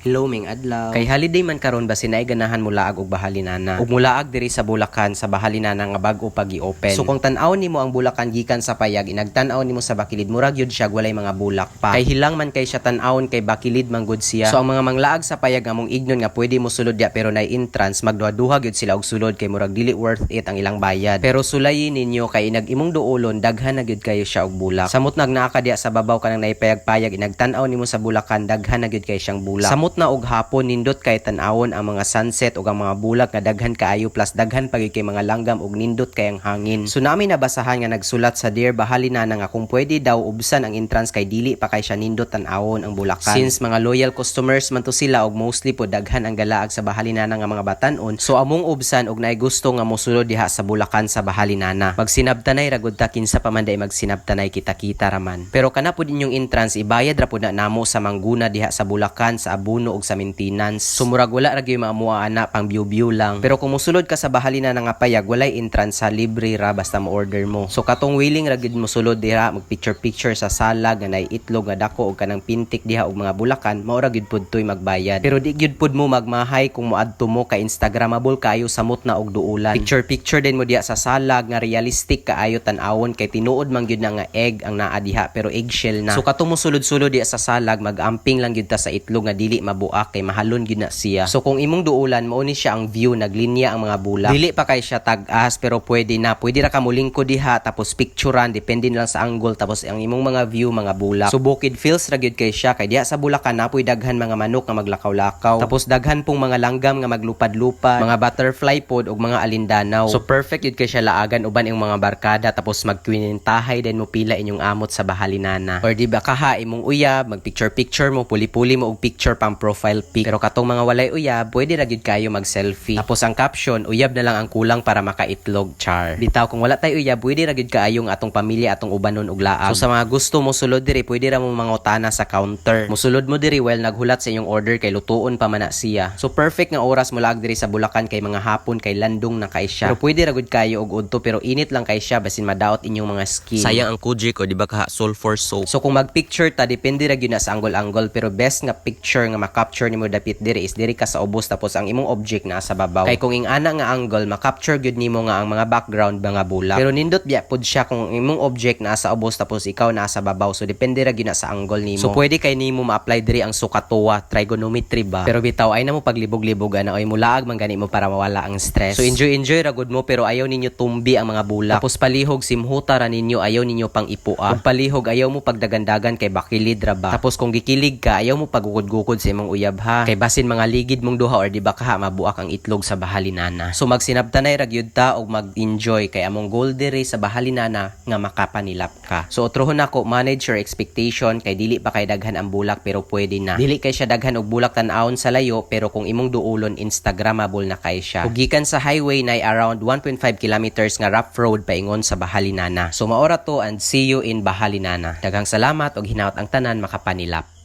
Hello, maayong adlaw. Kay holiday man karon, basin naay ganahan mulaag og bahalinana. Ug mulaag diri sa Bulacan sa bahalinana nga bag-o pag i-open. So kung tan-aw nimo ang Bulacan gikan sa payag, inagtan-aw nimo sa bakilid, murag yun siya walay mga bulak pa. Kay hilang man kay siya tan-awon kay bakilid man gud siya. So ang mga manglaag sa payag, among ignon nga pwede mo sulod diya pero nay entrance, magduha-duha gyud sila og sulod kay murag dili worth it ang ilang bayad. Pero sulayin ninyo kay inag imong duolon, daghan na gyud kayo siya og bulak. Samot nag naa ka diya sa babaw kanang naipayag-payag, inagtan-aw nimo sa Bulacan, daghan na gyud kay siyang bulak. Samot na og hapon, nindot kay tan-awon ang mga sunset ug ang mga bulak nga daghan kaayo, plus daghan pa gyud kay mga langgam ug nindot kay ang hangin. So nami nabasahan nga nagsulat sa Dear Bahalinana nga kung pwede daw ubsan ang entrance kay dili pa kay siya nindot tan-awon ang Bulacan. Since mga loyal customers man to sila ug mostly po daghan ang galaag sa Bahalinana nga mga batan-on, so among ubsan og naay gusto nga mosulod diha sa Bulacan sa Bahalinana. Magsinabtanay ra gud ta, kinsa pa man day magsinabtanay, kita-kita raman. Pero kana pud inyong entrance, ibayad ra pud na namo sa mangguna diha sa Bulacan sa abono ug sa maintenance. So murag wala ra gyud maamua ana, pang view-view lang. Pero kung mosulod ka sa Bahalina nga payag, walay entrance sa libre ra basta mo order mo. So katong willing ra gyud mosulod diha, mag picture picture sa salag nga nay itlog nga dako og kanang pintik diha og mga bulakan, mao ra gyud pud toy magbayad. Pero di gyud pud mo magmahay kung moadto mo kay instagramable kaayo samot na og duulan. Picture picture din mo diha sa salag nga realistic kaayo tan-awon kay tinuod man gyud na nga egg ang naa diha pero eggshell na. So katong mosulod-sulod diha sa salag, mag-amping lang gyud ta sa itlog nga dili mabuak kay mahalon gyud na siya. So kung imong duulan, mao ni siya ang view, naglinya ang mga bulak. Dili pa kay siya tag-as pero pwede na. Pwede ra ka molingko diha tapos picturean, depende na lang sa angle, tapos ang imong mga view mga bulak. So bukid feels ra gyud kay siya kay diha sa Bulacan napoy daghan mga manok nga maglakaw-lakaw. Tapos daghan pong mga langgam nga maglupad-lupad, mga butterfly pod ug mga alindanaw. So perfect gyud kay siya laagan uban imong mga barkada, tapos magkwinentahay din mo pila inyong amot sa Bahalinana. Or di ba kaha imong uyab, mag picture picture mo, puli-puli mo og picture pang profile pic. Pero katong mga walay uyab, pwede ra gyud kayo mag-selfie. Tapos ang caption, "Uyab na lang ang kulang para makaitlog, char." Bitaw kung wala tay uyab, pwede ra gyud kaayo ang atong pamilya atong ubanon og laag. So sa mga gusto mo sulod diri, pwede ra mo mangutana sa counter. Musulod mo diri while naghulat sa inyong order kay lutuon pa man na siya. So perfect nga oras mo laag diri sa Bulacan kay mga hapon kay landong na kay siya. Pero pwede ra gud kayo og udto pero init lang kay siya, basin madaot inyong mga skin. Sayang ang Kojic o di ba kaha sulfur soap. So kung mag-picture ta, depende ra gyud na sa angle-angle, pero best nga picture nga ma-capture nimo dapit diri is diri ka sa ubos tapos ang imong object naa sa babaw. Kay kung ing-ana nga angle, ma-capture gyud nimo nga ang mga background mga bulak. Pero nindot biya pud siya kung imong object naa sa ubos tapos ikaw naa sa babaw. So depende ra gyud na sa angle nimo. So pwede kay nimo ma-apply diri ang SOHCAHTOA, trigonometry ba. Pero bitaw ay na mo paglibog-libog ana oy, mulaag man gani mo para mawala ang stress. So enjoy enjoy ra gud mo pero ayaw ninyo tumbi ang mga bulak. Tapos palihog simhuta ra ninyo, ayaw ninyo pang ipua. Ug palihog ayaw mo pagdagandagan kay bakilid ra ba. Tapos kung gikilig ka, ayaw mo pagukod-gukod sa imong uyab ha. Kay basin mga ligid mong duha or di ba kaha mabuak ang itlog sa Bahalinana. So magsinabtanay ra gyud ta og mag-enjoy kay among goal diri sa Bahalinana nga makapanilap ka. So otrohon nako, manage your expectation kay dili pa kay daghan ang bulak pero pwede na. Dili kay siya daghan og bulak tan-awon sa layo pero kung imong duolon, instagramable na kay siya. Ug gikan sa highway nay around 1.5 kilometers nga rough road paingon sa Bahalinana. So maora to and see you in Bahalinana. Daghang salamat og hinaot ang tanan makapanilap.